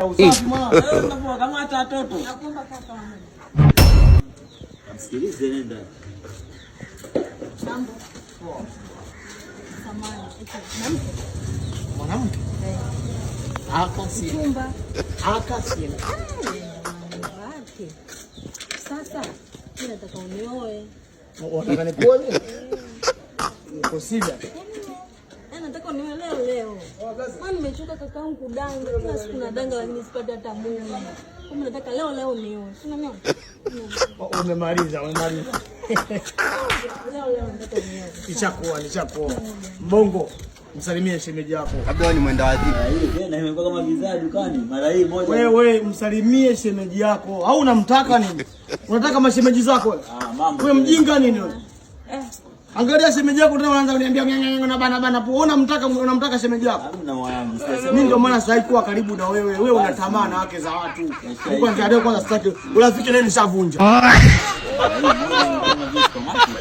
Usafi mwana. Kama hata watoto. Nakuomba kaka wangu. Msikilize nenda. Mambo. Samahani. Eti, na mke? Mwanamke? Aka si. Chumba. Aka si. Wapi? Sasa mimi nataka unioe. Unataka nikuoe mimi? Uko serious? Yaani nataka unioe leo leo. Kwani nimechoka kakaangu kudanga, kila siku nadanga lakini sipati hata mume. Kwa hiyo nataka leo leo unioe. Si unaniona? Umemaliza, umemaliza. Leo leo nataka unioe. Nishakuoa, nishakuoa. Mbongo, msalimie shemeji yako. Labda wewe ni mwenda wazimu. Hii tena imekuwa kama bidhaa dukani. Mara hii moja. Wewe msalimie shemeji yako. Au unamtaka nini? Unataka mashemeji zako wewe? Ah, mambo. Wewe mjinga nini wewe? Angalia shemeji yako tena unaanza kuniambia ng'ang'ana na bana bana. Po, unamtaka shemeji yako? Hamna mwanangu. Sasa Mimi ndio maana sitaki kuwa karibu na wewe. Wewe una tamaa na wake za watu. Kwanza leo kwanza sitaki. Urafiki naye nishavunja. Kama vile supermarket.